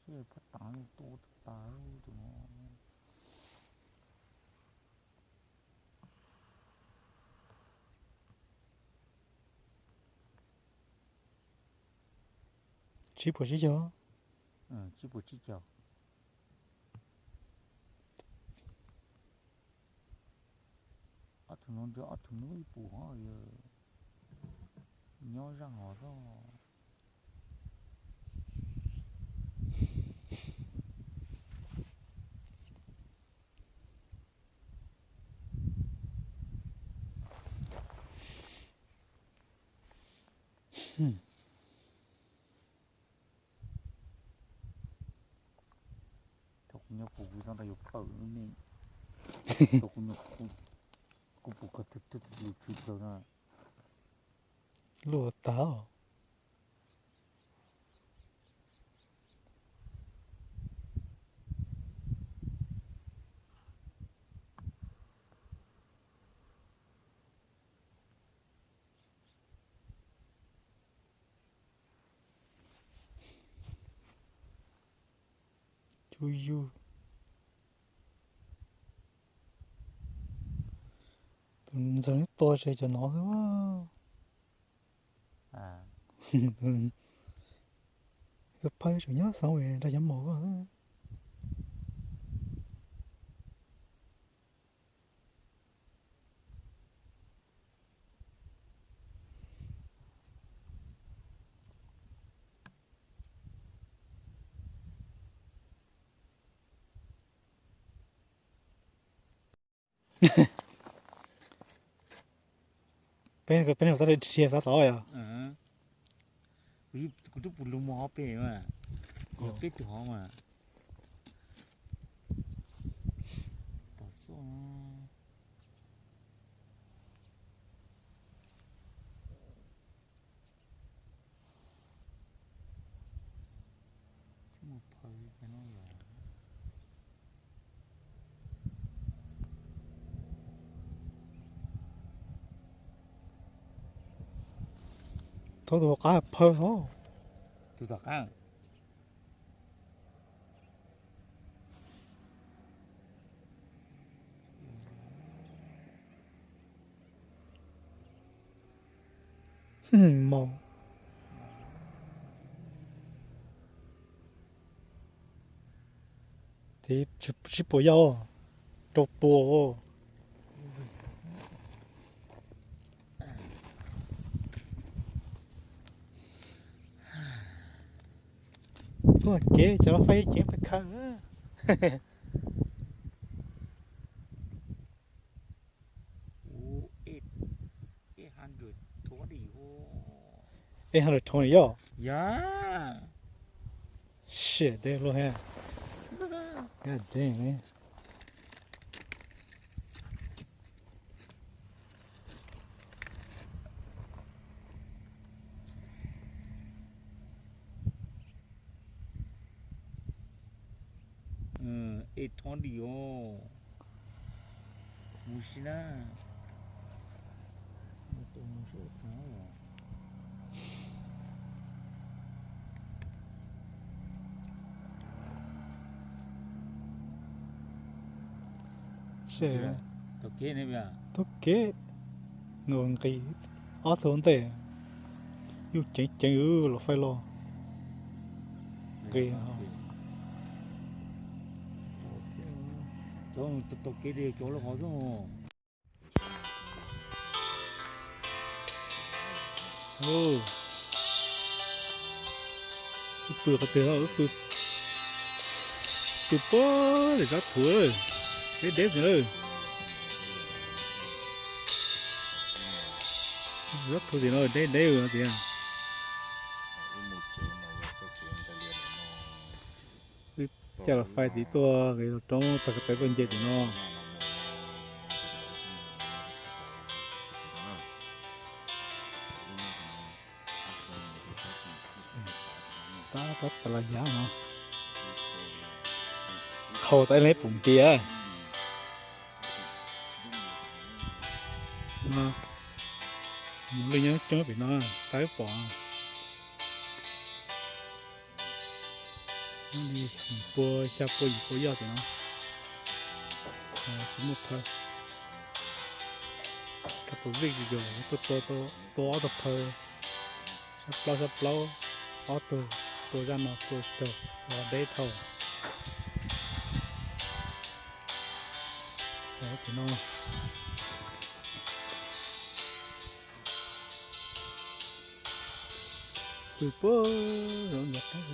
Pob tav tua tas tus no. Tsib puas tsib caug. Tsib puas tsib caug. Ob tug no nrog ob tug nub ib puas hov, nyob zaj hov xwb. Thaum kuv nyob kuv kuv txhob nrog yus pawm me, thaum kuv nyob kuv pum koj twb twb twb yus tsw plaws no. Luaj tag. Cub yug. Tus ntxawg neb tua ces cov no xwb. Koj phaj tseem nyob xeev nrog cov maum. Peb, peb no tab dhia fab tod yog. Kuv twb pum lug mus hov pem mas, yog peb tug hov mas. Tom xub. Thaub tus qab phawj os. Tus tom qab. Maum. Tiv tsib puas yog, rau puas. Tuaj kev cov faib ceev pes khaws. Eight hundred twenty yog? Shit, damn, luaj heev. God damn, man. Eight twenty os. Mus si na. Thaub kev, nqis ob tug ntej, yus ceev ceev los faib los nqis. Thaub kev cov lub qhov xwb. Wb pw qhov twg no, wb pw, pw puag tim Zab Thuv, deb deb xwb na. Zab Thuv tim no deb deb tiag. Wb coj los faib tid tuaj nqis roob tag ko taw tuaj nce tim no. Tab tab tas las yav no. Qhau tas ib leeg pum npias. Mus lwj nyob coob pem no, tab wb pom. Li yim pua, xya pua, yim pua yoj tim no, tsis muaj phaw. Kab pus vij yus tuaj tua ob tug phaw, sab plaub sab plaub, ob tug, tua zaj no tua tsis raug, tua deb dhau. Tim no pw puag zov ncav qab.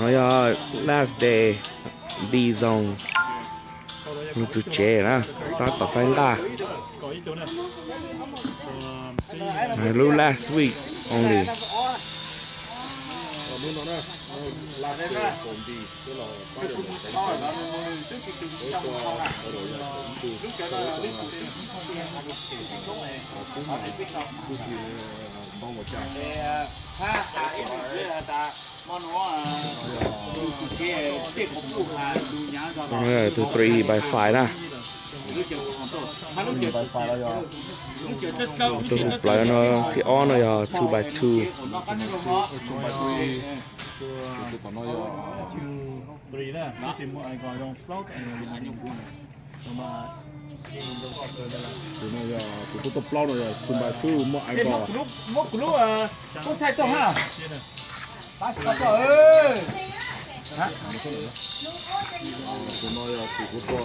No yog last day, D zone, mus txug tsev na, tab tom faib nqaj. Lub last week only. Tus three by five na. Tus hauv plawv no, thib ob no yog two by two. Tus no yog tus tuaj plaub no yog two by two muaj eyeball. Tus no yog tus kuv tua,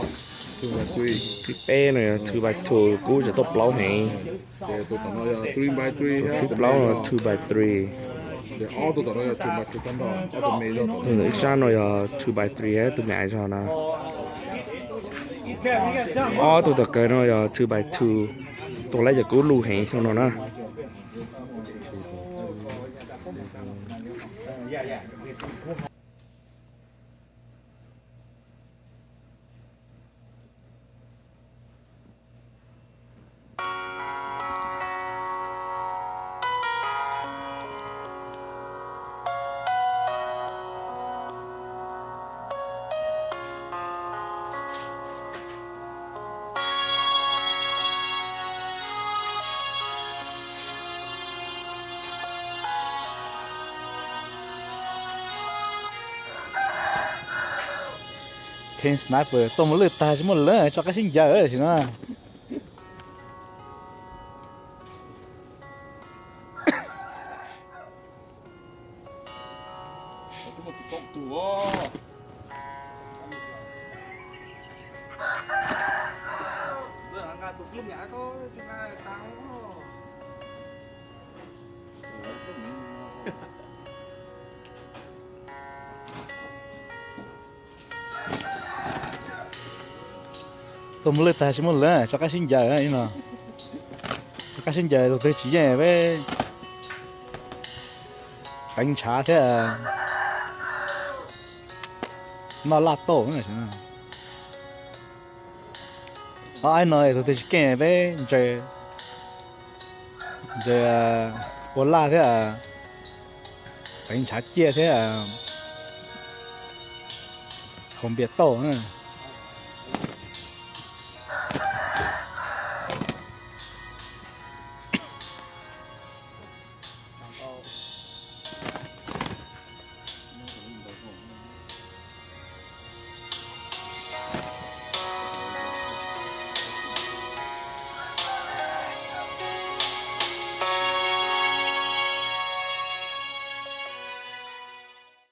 two by three. Thib peb no yog two by two, kub tseem tuaj plaub heev. Tus thib plaub no two by three. Tus ntawm ib sab no yog two by three, tus me aiv zog na. Ob tug tom kawg no yog two by two, tua lawv cov kub luj heev xyoo no na. Team sniper tuaj mus lwj tag tsis muaj lawv tso qab sib ncaws sim no. Tuaj mus lwj tag tsis muaj lawv tso qab sib ncaws no. Tso qab sib ncaws tus twg tsis yeej peb qeev ntshav thiab noj laj tauj. Ob aib no tus twg tsis keej peb ntsaws, ntsaws ua laj thiab qeev ntshav ciaj thiab haus npias tauj.